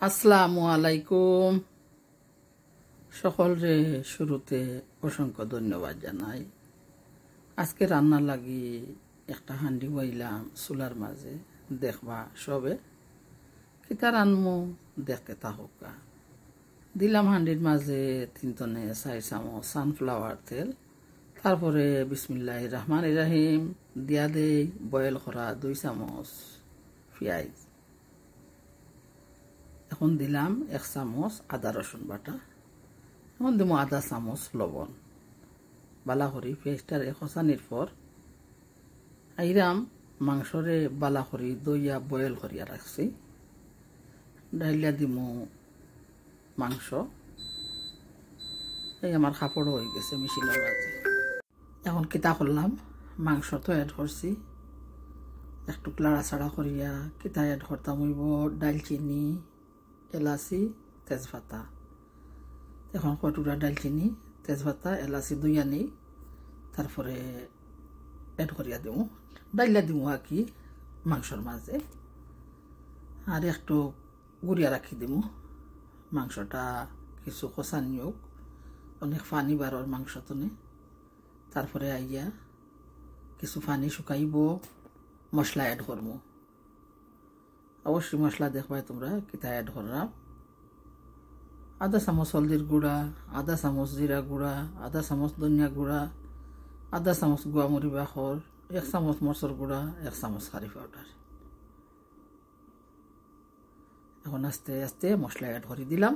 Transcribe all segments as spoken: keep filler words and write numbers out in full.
আসসালামু আলাইকুম। সকলরে শুরুতে অসংখ্য ধন্যবাদ জানাই। আজকে রান্নার লাগি একটা হান্ডি বইলাম চুলার মাঝে, দেখবা সবে। কিতা রানমু দেখতে থাকুক্কা। দিলাম হান্ডির মাঝে তিন তনে চাইর চামচ সানফ্লাওয়ার তেল, তারপরে বিসমিল্লাহির রহমানির রহিম দিয়া দেই বয়েল করা দুই চামচ পিয়াইজ। এখন দিলাম এক চামচ আদা রসুন বাটা। এখন দিমু আধা চামচ লবণ। বালা করি পিয়াইজটারে কষানির পর আইরাম মাংসরে বালা করি ধইয়া বয়েল করিয়া রাখছি। ডাইলা দিমু মাংস। এই আমার কাপড়ও অই গেছে মেশিনর মাঝে। এখন কিতা করলাম, মাংস তো অ্যাড করছি, একটু লাড়াচাড়া করিয়া কিতা অ্যাড করতাম অইবো ডালচিনি, এলাচি, তেজপাতা। এখন কয় টুকরা ডালচিনি, তেজপাতা, এলাচি ধইয়া নেই, তারপরে অ্যাড করিয়া দিমু, ডাইলা দিমু আর কি মাংসর মাঝে। আর একটু গুড়িয়া রাখি দিমু। মাংসটা কিছু কষানি অউক, অনেক পানি বারর মাংস তনে। তারপরে আইয়া কিছু পানি শুকাইবো, মশলা অ্যাড করমু। অবশ্যই মশলা দেখবায় তোমরা কিতা অ্যাড করলাম। আধা চামচ হলদির গুঁড়া, আধা চামচ জিরা গুঁড়া, আধা চামচ ধনিয়া গুঁড়া, আধা চামচ গুয়ামরি বাখর, এক চামচ মরচর গুঁড়া, এক চামচ কারি পাউডার। এখন আস্তে আস্তে মশলা অ্যাড করি দিলাম।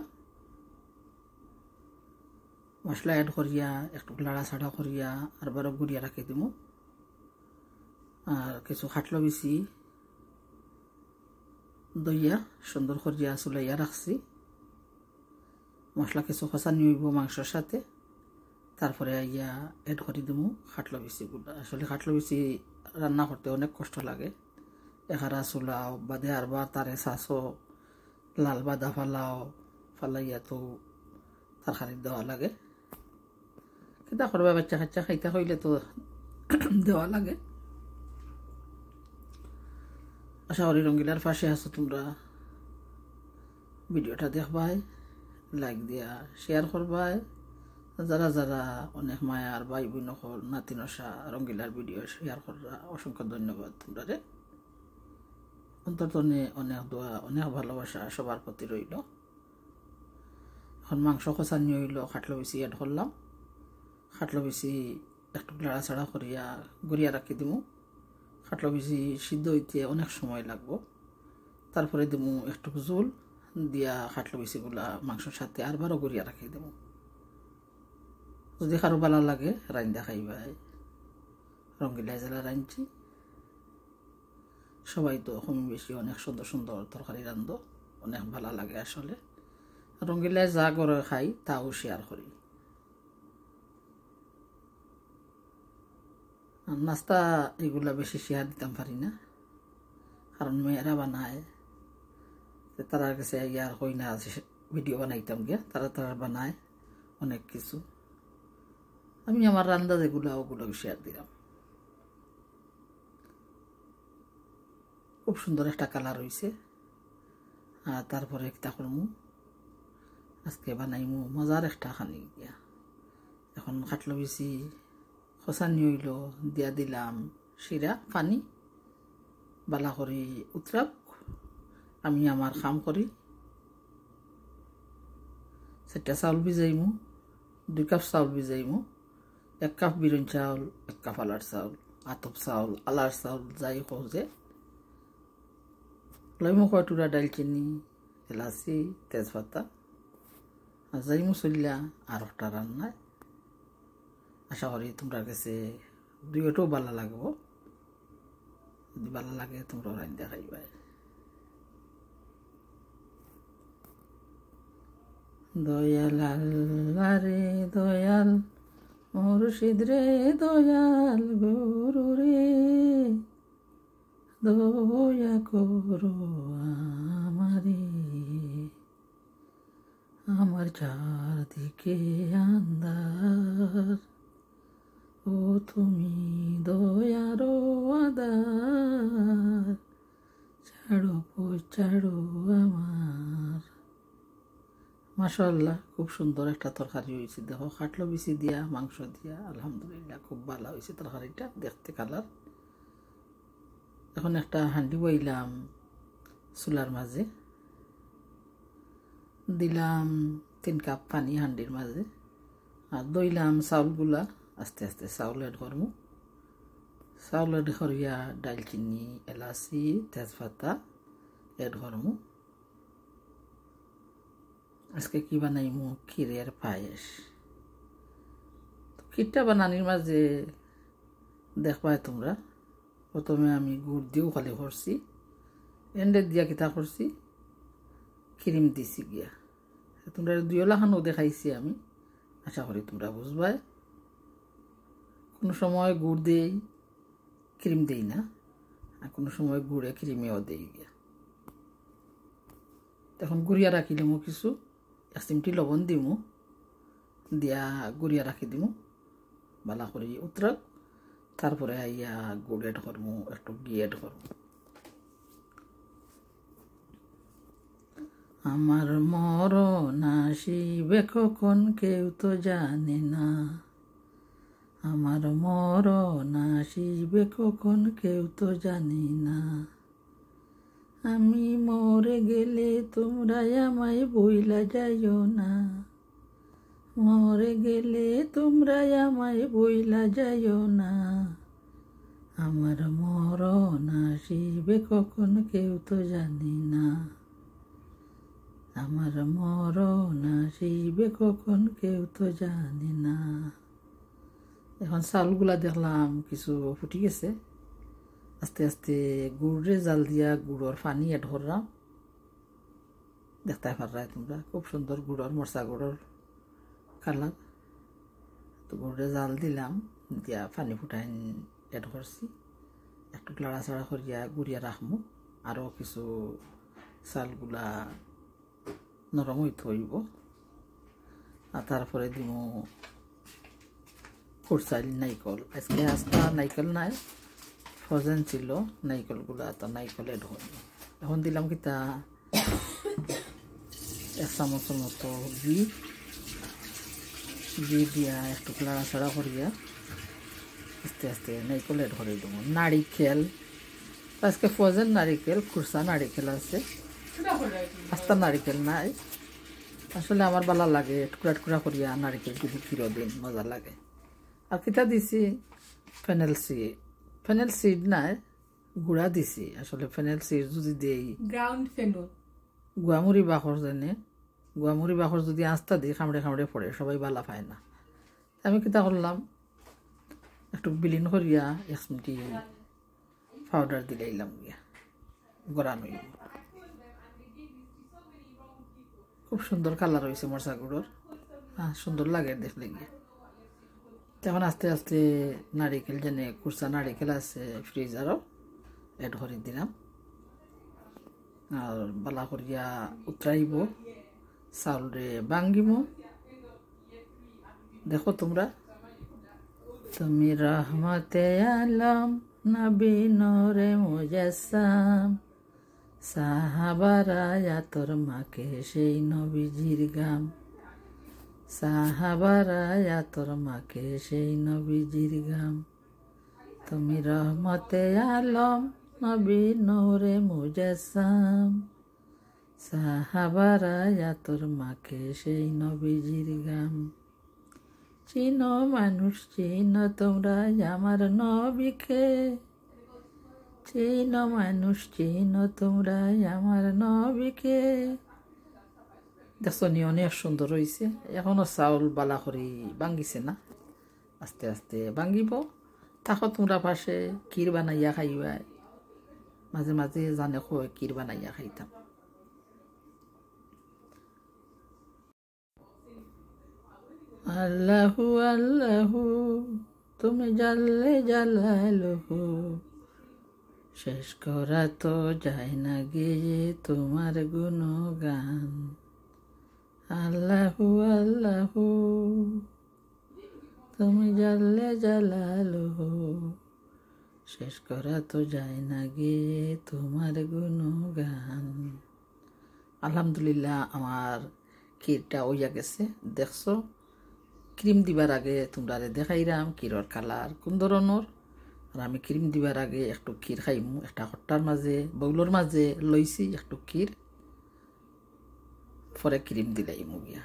মশলা অ্যাড করিয়া একটু লাড়াচাড়া করিয়া আরবারও গুড়িয়া রাখি দিমু। আর কিছু খাটলো বিচি ধইয়া সুন্দর করিয়া চুলাইয়া রাখছি। মশলা কিছু কষানি অইবো মাংসর সাথে, তারপরে আইয়া অ্যাড করি দিমু খাটলো বিচি গুলা। আসলে খাটলো বিচি রান্না করতে অনেক কষ্ট লাগে। এখারা চুলাও, বাদে আরবার তারে চাচো, লাল বাদা ফালাও, ফালাইয়া তো তরকারি দেওয়া লাগে। কিতা করবা, বাচ্চা কাচ্চা খাইতা কইলে তো দেওয়া লাগে। আশা করি রঙ্গিলার পাশে আছো তোমরা। ভিডিওটা দেখবায়, লাইক দিয়া শেয়ার করবায়। যারা যারা অনেক মায়ার ভাই বোন অকল নাতিন অসা রঙ্গিলার ভিডিও শেয়ার কররা, অসংখ্য ধন্যবাদ তোমরারে। অন্তর তনে অনেক দোয়া, অনেক ভালোবাসা সবার প্রতি রইল। এখন মাংস কষানি অইল, খাটলো বিচি অ্যাড করলাম। খাটলো বিচি একটু লাড়াচাড়া করিয়া গুড়িয়া রাখি দিমু। খাটলো বিচি সিদ্ধ অইতে অনেক সময় লাগবো। তারপরে দিমু একটু জুল দিয়া খাটলো বিচিগুলা মাংসর সাথে আরবারও গুড়িয়া রাখি দিমু। যদি কারো ভালা লাগে রাইন্দা খাইবায়। রঙ্গিলায় যেলা রাইনছি, সবাই তো কম বেশি অনেক সুন্দর সুন্দর তরকারি রান্ধো, অনেক ভালা লাগে আসলে। রঙ্গিলায় যা করে খাই তাও শেয়ার করি। আর নাস্তা এগুলা বেশি শেয়ার দিতাম পারি না, কারণ মেয়েরা বানায়। তো তারার কাছে ইয়ার কই না আছে ভিডিও বানাইতাম গিয়া, তারা তারা বানায় অনেক কিছু। আমি আমার রান্দা যেগুলা ওগুলা শেয়ার দিলাম। খুব সুন্দর একটা কালার অইছে। আর তারপরে কিতা করমু, আজকে বানাইমু মজার একটা খানি গিয়া। এখন খাটলো বিচি কষানি অইল, দিয়া দিলাম শিরা পানি, বালা করি উতরাউক, আমি আমার কাম করি। চাইরটা চাউল ভিজাইমু, দুই কাপ চাউল ভিজাইমু, এক কাপ বিরইন চাউল, এক কাপ আলার চাউল, আতপ চাউল, আলার চাউল, যাই কও যে। লইমু কয় টুরা ডালচিনি, এলাচি, তেজপাতা, আর যাইমু চলিয়া আর একটা রান্নায়। আশা করি তোমরার কাছে দুইটাও ভালা লাগবো। যদি ভালা লাগে তোমরাও রাইন্দা খাইবায়। দয়াল আল্লাহ রে দয়াল, মুর্শিদ রে দয়াল, গুরু রে দয়া করো আমারে। আমার চারদিকে আন্ধার, ও তুমি দয়ারো আধার, ছাড়ো পথ ছাড়ো আমার। মাশাআল্লাহ, খুব সুন্দর একটা তরকারি অইছে। দেখো, কাটলো বিচি দিয়া, মাংস দিয়া, আলহামদুলিল্লাহ, খুব ভালা অইছে তরকারিটা, দেখতে কালার। এখন একটা হান্ডি বইলাম চুলার মাঝে, দিলাম তিন কাপ পানি হান্ডির মাঝে, আর ধইলাম চাউলগুলা, আস্তে আস্তে চাউল অ্যাড করমু। চাউল অ্যাড করিয়া ডালচিনি, এলাচি, তেজপাতা অ্যাড করমু। আজকে কি বানাইমু? ক্ষীরের পায়েস। তো ক্ষীরটা বানানির মাঝে দেখবায় তোমরা, প্রথমে আমি গুড় দিয়াউ খালি করছি, এন্ডে দিয়া কিতা করছি, ক্রিম দিছি গিয়া। তোমরা দুইও লাখানউ দেখাইছি আমি, আশা করি তোমরা বুঝবায়। কোনো সময় গুড় দেই, ক্রিম দেই না, আর কোনো সময় গুড়ে ক্রিমেও দেই গিয়া। এখন গুড়িয়া রাখিলিমু কিছু, এক চিমটি লবণ দিমু, দিয়া গুড়িয়া রাখি দিমু, ভালা করি উতরাক। তারপরে আইয়া গুড় অ্যাড করমু, একটু ঘি অ্যাড করমু। আমার মরণ আসিবে কখন কেউ তো জানে না, আমার মরণ আসিবে কখন কেউ তো জানে না। আমি মরে গেলে তোমরা আমায় ভুইলা যাইও না, মরে গেলে তোমরা আমায় ভুইলা যাইও না। আমার মরণ আসিবে কখন কেউ তো জানে না, আমার মরণ আসিবে কখন কেউ তো জানে না। এখন চাউলগুলা দেখলাম কিছু ফুটি গেছে, আস্তে আস্তে গুড়রে জাল দিয়া গুড়র পানি অ্যাড করলাম। দেখতায় পাররায় তোমরা, খুব সুন্দর গুড়র, মরচা গুড়র কালার। তো গুড়রে জাল দিলাম, দিয়া পানি ফুটাইন অ্যাড করছি। একটু লাড়াচাড়া করিয়া গুড়িয়া রাখমু, আরও কিছু চাউলগুলা নরম অইতে অইবো। আর তারপরে দিমু খুরচাইল নাইকল। আজকে আস্তা নাইকল নাই, ফ্রোজেন ছিল নাইকলগুলা, তো নাইকল অ্যাড করমু। এখন দিলাম কিতা, এক চামচর মতো ঘি, ঘি দিয়া একটু লাড়াচাড়া করিয়া আস্তে আস্তে নাইকল অ্যাড করি দিমু। নারিকেল, আজকে ফ্রোজেন নারিকেল, খুরসা নারিকেল আছে, আস্তা নারিকেল নাই। আসলে আমার ভালা লাগে টুকরা টুকরা করিয়া নারিকেল যদি ক্ষীরো দিন, মজা লাগে। আর কিতা দিছি? ফেনেল সিড, ফেনেল সিড নাই, গুড়া দিছি। আসলে ফেনেল সিড যদি দেই, গ্রাউন্ড ফেনেল। গুয়ামুড়ি বাখর জানে, গুয়ামুড়ি বাখর যদি আস্তা দিই, খামড়ে খামড়ে পড়ে, সবাই ভালা পায় না। আমি কিতা করলাম, একটু বিলিন করিয়া এক চিমটি পাউডার দিলাইলাম গিয়া, গড়ান অইবো। খুব সুন্দর কালার অইছে মরচা গুড়র, হ্যাঁ, সুন্দর লাগে দেখলে গিয়া। এখন আস্তে আস্তে নারিকেল, যেনে খুরসা নারিকেল আছে ফ্রিজারো, অ্যাড করি দিলাম। আর ভালা করিয়া উতরাইবো, চাউলরে ভাঙ্গিমু। দেখো তোমরা, তুমি রহমতে আলম, নবী নূরে মুজাসসাম, সাহাবারা আতর মাখে সেই নবীজির গাম, সাহাবারা আতর মাখে সেই নবীজির গাম। তুমি রহমতে আলম, নবী নূরে মুজাসসাম, সাহাবারা আতর মাখে সেই নবীজির গাম। চিনো মানুষ চিনো তোমরা আমার নবীকে, চিনো মানুষ চিনো তোমরা আমার নবীকে। দেখছো নি, অনেক সুন্দর অইছে। এখনো চাউল ভালা করি ভাঙ্গিছে না, আস্তে আস্তে ভাঙ্গিবো। থাকো তোমরা পাশে, ক্ষীর বানাইয়া খাইবায়, মাঝে মাঝে জানে কয় ক্ষীর বানাইয়া খাইতাম। আল্লাহু আল্লাহু, তুমি জাল্লে জালালুহু, শেষ করা তো যায় না গেয়ে তোমার গুণগান। আল্লাহু আল্লাহু, তুমি জাল্লে জালালুহু, শেষ করা তো যায় না গেয়ে তোমার গুণগান। আলহামদুলিল্লাহ, আমার ক্ষীরটা অইয়া গেছে, দেখছো? ক্রিম দিবার আগে তুমরারে দেখাইরাম ক্ষীরর কালার কুন ধরনর। আর আমি ক্রিম দিবার আগে একটু ক্ষীর খাইমু, একটা খট্টার মাঝে, বাউলর মাঝে লইছি একটু ক্ষীর, পরে ক্রিম দিলাইমু গিয়া।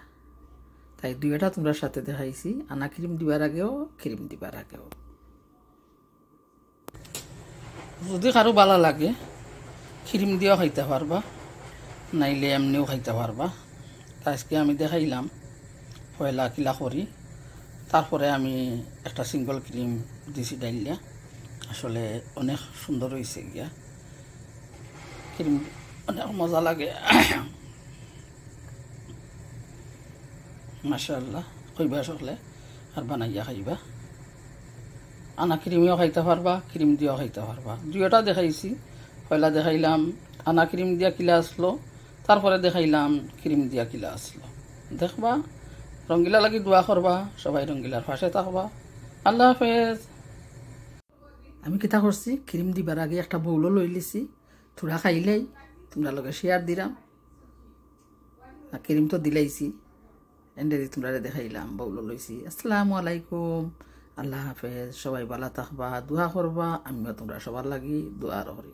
তাই দুইটা তুমরার সাথে দেখাইছি, আনা ক্রিম দিবার আগেও, ক্রিম দিবার আগেও। যদি কারো ভালা লাগে, ক্রিম দিয়াও খাইতা পারবা, নাইলে এমনেও খাইতা পারবা। তা আজকে আমি দেখাইলাম পয়লা কিলা করি, তারপরে আমি একটা সিঙ্গেল ক্রিম দিছি ডাইলিয়া। আসলে অনেক সুন্দর অইছে গিয়া ক্রিম, অনেক মজা লাগে। মাশাআল্লাহ, কইবা সকলে আর বানাইয়া খাইবা। আনা ক্রিমেও খাইতা পারবা, ক্রিম দিয়াও খাইতা পারবা। দুইটা দেখাইছি, পয়লা দেখাইলাম আনা ক্রিম দিয়া কিলা আছলো, তারপরে দেখাইলাম ক্রিম দিয়া কিলা আছলো। দেখবা, রঙ্গিলা লাগি দোয়া করবা, সবাই রঙ্গিলার পাশে থাকবা। আল্লাহ হাফেজ। আমি কিতা করছি, ক্রিম দিবার আগে একটা বাউলও লইলিছি, থুড়া খাইলাই তুমরার লগে শেয়ার দিরাম। আর ক্রিম তো দিলাইছি, এন্ডেদি তুমরারে দেখাইলাম, বাউলও লইছি। আসসালামু আলাইকুম, আল্লাহ হাফেজ। সবাই ভালা থাকবা, দোয়া করবা, আমিও তুমরা সবার লাগি দোয়া করি।